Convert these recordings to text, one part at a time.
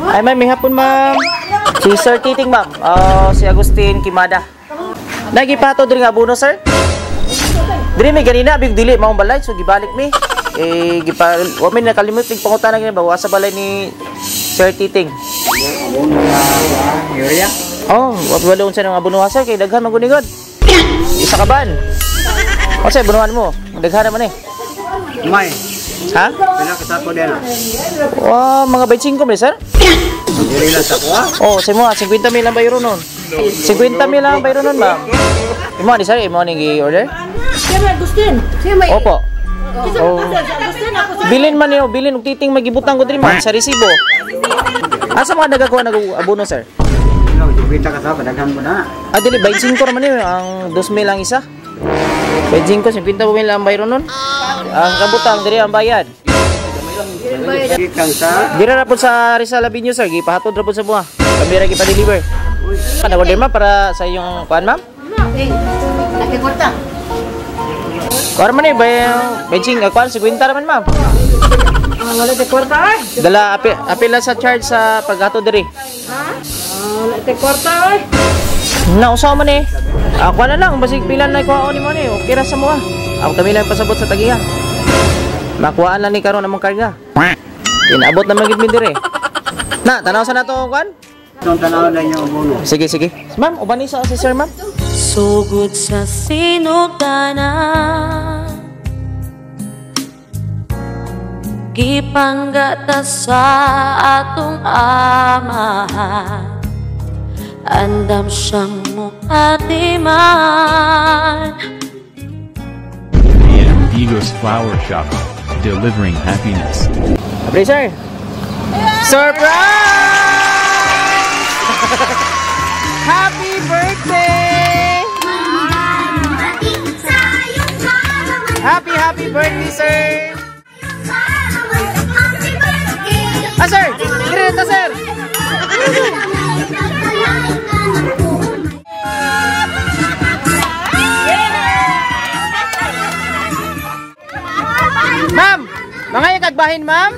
Ay, ma'am, may hapon, ma'am. Si Sir Titing, ma'am. Oh, si Agustin Kimada. Nagipato diri nga abono, sir? Diri may ganina big dili maong balay so gibalik mi. Eh gipa wa mi nakalimot mig pangutana gani ba wa sa balay ni Sir Titing. Abono na urea. Oh, wa pa unsa nang abono ha, sir, kay daghan man gud. Isa ka ban. O sir, bunuhan mo. Daghan naman eh. May. Ha? Pila ka sako din? Wow, mga 25 man sir. Dili lang sa kuha. Oh, sa mo 50 mil ang bayro nun. 50 mil ang bayro nun, ma'am. Imo ni sir, imo ni gi-order? Siya may Agustin. Siya may Opo. Oh. Agustin ako sa Bilin man niyo, bilin og titing magibutang ko diri ma'am sa resibo. Asa mga nagakuha nag abono, sir? No, kita ka sako daghan mo na. Ah, dili 25 raman niyo ang 2,000 ang isa. 25, 50 mil ang bayro nun. Ang kabutang diri ang bayad. Gikan sa Dira ra po sa Rizal Avenue, sir, gipahatod ra po sa buha. Kami ra gipa-deliver. Kana order ma'am para sa iyong kuan, ma'am? Eh, nakikurta. Kuan man eh, bay 25, kuan 50 ra man, ma'am. Ah, wala te kwarta ay. Dala apil, apil lang sa charge sa paghatod diri. Ah, wala te kwarta ay. Nausaw man eh. Ako na lang, basig pila na kuhaon ni mo ni. Okay ra sa mua. Ako kami lang pasabot sa tagiya. Makuhaan lang ni karon among karga. Inabot na magid mi diri. Na, tanaw sa nato kuan? Itong tanaw na inyong abono. Sige, sige. Ma'am, uban ni sa si sir, ma'am. Sugod sa sinugdanan, gipanggata sa atong amahan, andam siyang mukatiman. AM Digos Flower Shop, delivering happiness. Abre, sir. Surprise! Happy birthday! Happy, happy birthday, sir! Ah, sir! Dire na, sir! Ma'am! Mga yung kagbahin, ma'am?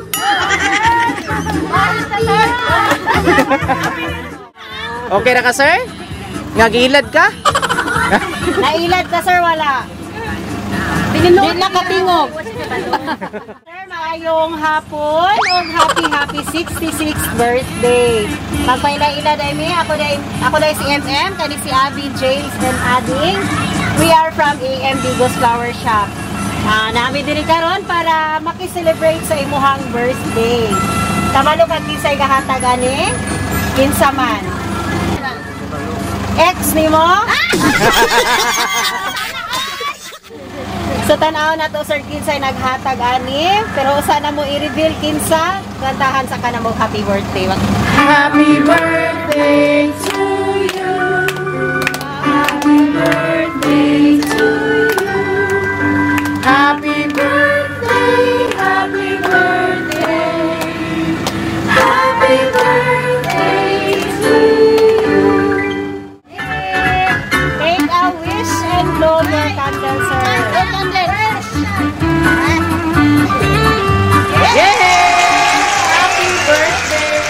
Okay ra ka, sir? Nga giilad ka? Nailad ka, sir, wala. Di nakatingog. Sir, maayong hapon og happy happy 66th birthday. Magpaila-ila dai mi, ako dai si MM, kani si Abby, James and Ading. We are from AM Digos Flower Shop. Nami diri karon para maki-celebrate sa imuhang birthday. Kabalo ka kinsay gahatag ani? Kinsa man? Ex nimo? So tan-aw na to, sir, kinsay naghatag ani, pero usa na mo i-reveal kinsa, kantahan sa kana mo happy birthday. Happy birthday to you. Happy birthday to you. Happy birthday, happy birthday. Happy birthday to you. Take a wish and blow your candle, sir. Yay! Happy birthday!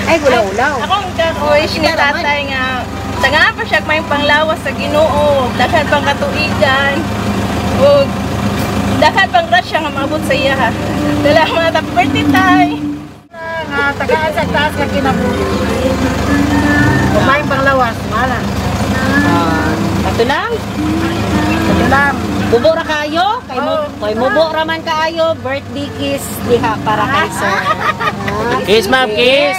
Ay, gulaw-ulaw. Ako ang kakoy ni tatay nga tagaan pa siya may panglawas sa Ginoo, daghan pang katuigan. Ug daghan pang grasya nga maabot sa iya ha. Salamat, happy birthday tay. Nga tagaan sa taas nga kinabuhi. Kumain panglawas, wala. Ato lang. Ato lang. Bubo ra kayo, kay mo, kay mubo ra man kaayo, birthday kiss diha para kay sir. Kiss, ma'am, kiss!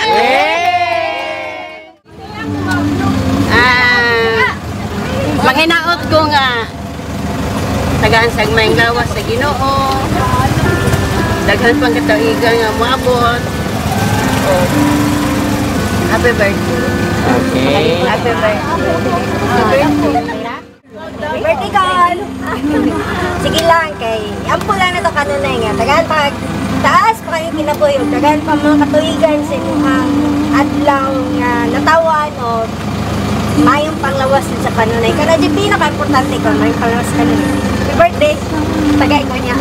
Yay! Maghinaot ko nga tagaan sa mayong lawas sa Ginoo. Daghan pang katuigan nga moabot. Oh. Happy birthday. Okay. Happy birthday. Birthday call! Sige lang, kay ampo lang na to kanunay nga. Tagaan pa, taas pa kayo kinabuhi. Tagaan pa mga katuigan sa imuhang adlaw nga natawan o mayong panglawas sa kanunay. Kana di pinaka-importante ko, mayong panglawas kanunay. Happy birthday! Tagay ko niya.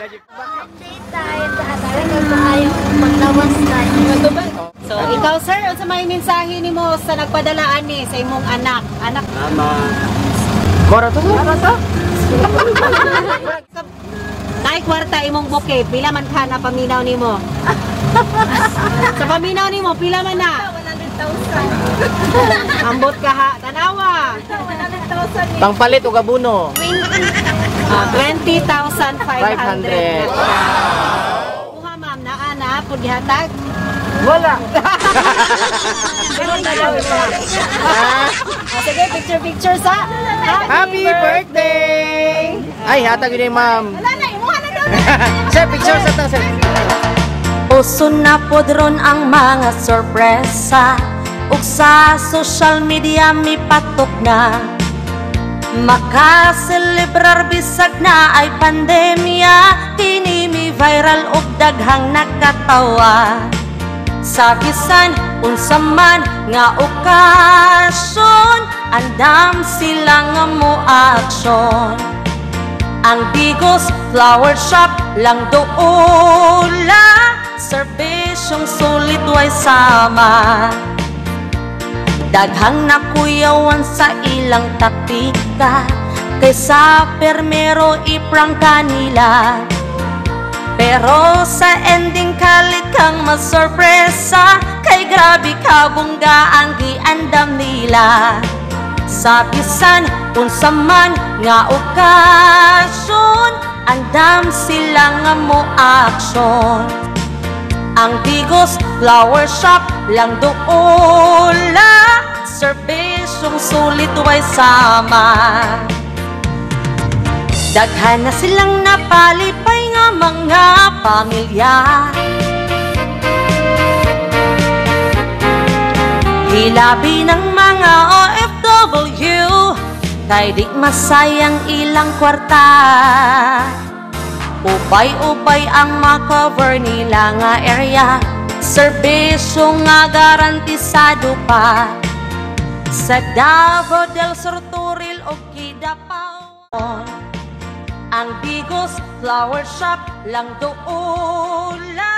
Birthday tayo. Talaga maayong paglawas tayo. So, ikaw sir, unsa may mensahe nimo sa nagpadala ani sa imong anak? Anak Mama. Mora to, sir? Nay kwarta imong bouquet, pila man ka na paminaw nimo? Sa paminaw nimo, pila man na? 100,000. Ambot ka ha, tanawa. 100,000. Pangpalit og abono. Ah, 20,500. 500. Kuha ma'am, naa na pud gihatag. Wala. Pero tanaw pa. Ah, Ah, sige, picture picture sa. happy birthday! Ay, hatag yun eh, ma'am. Wala na, imuha na daw. Sir, picture sa ta, sir. Uso na pod ron ang mga sorpresa ug sa social media mipatok na. Makaselebrar bisag na ay pandemya, kini mi viral ug daghang nakatawa. Sa bisan unsa man nga okasyon, andam sila nga mo aksyon. Ang Digos Flower Shop lang doula, serbisyong sulit way sama. Daghang nakuyawan sa ilang taktika, kaysa permero iprangka nila. Pero sa ending kalit kang masorpresa, kay grabe kabongga ang giandam nila. Sa bisan unsa man nga okasyon, andam sila nga mo aksyon. Ang Digos Flower Shop lang doula, serbisyong sulit way sama. Daghan na silang napalipay nga mga pamilya. Hilabi ng mga OFW, kay di masayang ilang kwarta. Ubay-ubay ang makover nila nga area, serbisyo nga garantisado pa. Sa Davao del Sur, Toril o Kidapawan, ang Digos Flower Shop lang doula.